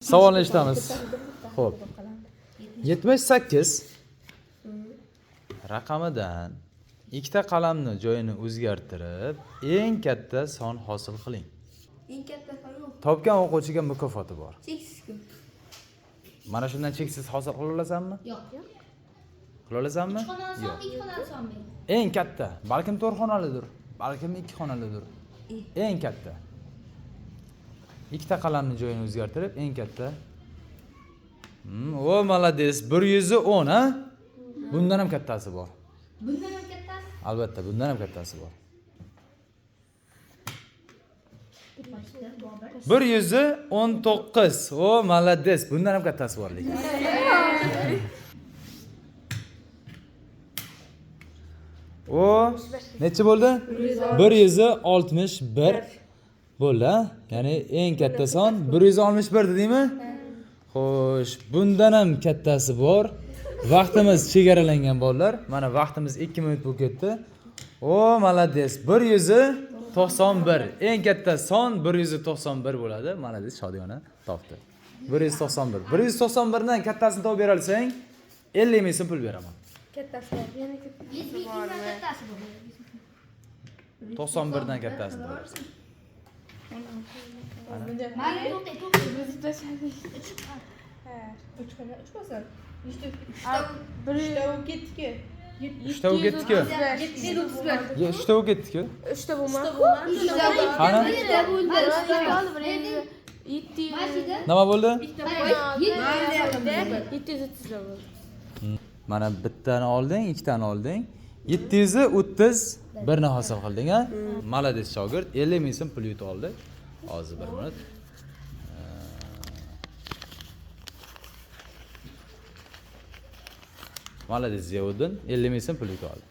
Savolni eshitamiz. Xo'p. 78 raqamidan ikkita qalamni joyini o'zgartirib, eng katta son hosil qiling. Eng katta son yo'q. Topgan o'quvchiga mukofoti bor. Cheksiz ko'p. Mana shundan cheksiz hosil qila olasanmi? Yo'q. Qila olasanmi? Xonali Yo'q. sonmi, ikki xonali sonmi? Eng katta, balkim 4 xonalidir, balkim 2 xonalidir. Eng katta. Ikkita qalamni joyini o'zgartirib, eng katta. O, молодец. 110, ha? Bundan ham kattasi bor. Bundan ham kattasi. Albatta, bundan ham kattasi bor. 119. O, молодец. Bundan ham kattasi bor lekin. O, necha bo'ldi? 161 bo'ldi, ha? Ya'ni eng katta son 161 dedingmi? Xo'sh, bundan ham kattasi bor. Vaqtimiz chegaralangan bolalar. Mana vaqtimiz 2 minut bo'lib ketdi. O, молодец. 191. Eng katta son 191 bo'ladi. Молодец, Shodiyona topdi. 191. 191 dan kattasini topib bera olsang, 50 ming so'm pul beraman. Kattasi bor. Yana kattasi 100 mingdan kattasi bor. 91 dan kattasini topib berasan. Mayli, to'xtang, to'xtang. Ha. 3 xona, 3 bo'lsin. Bir Uchta u ketdi-ku. Uchta u ketdi-ku. 731. Ye, uchta u ketdi-ku. Uchta bo'lmadi. Qani? Uchta bo'ldi. Yetti Nima bo'ldi? 730 bo'ldi. Mana bittani olding, ikkitani olding. 731 ni hosil qilding, ha? Молодец shogird, 50 ming so'm pul yutib oldi. Hozir bir minut. Молодец Ziyovuddin, 50 ming so'm pul yutib oldi.